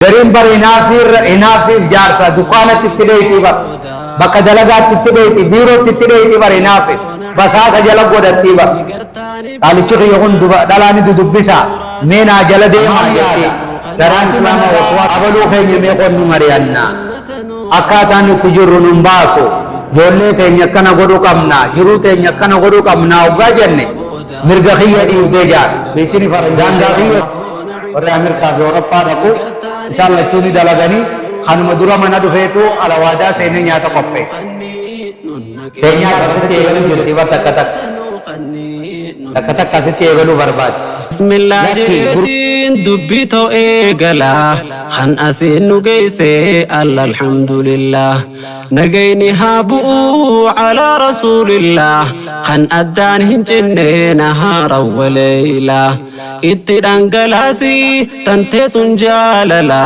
Gariin bar hinaaffiif jaarsa dukkaanatti itti dheeytii bar, bakka dalagaatti itti dheeyti, biirootti itti dheeyti bar, hinaaffiif basaasa jala godhattii bar. Qaalichi kiyya kun dhalaa ni dudubbisa, mee naa jala deemaa jetti. Garaan islaamaa waswaa abaluu keenya mee qonnu mari'anna, akkaataan nutti jirru nun baasu, ijoollee teenya akkana godhu qabna, jiruu teenya akkana godhu qabna hoggaa jenne, mirga kiyya dhiibdee jaan beektini daangaa kiyya. Warri Ameerikaa fi Awurooppaa dhaqu, isaan lachuu ni dalaganii, kanuma dura mana dhufeetu alawaadaa seenee nyaata qopheessa. Teenyaas asitti eegaluu jirti bar, takka takka. Takka takka asitti eegaluu barbaade. Bismillah Lakki jeetiin dubbii too eegala, kan asiin nu geesse alla, alhamdulillah. Nagayni haa bu'uu calaa rasuulillah, kan addaan hin cinne nahaara waleeyla. Itti dhangalaasi tantee sun jaalala.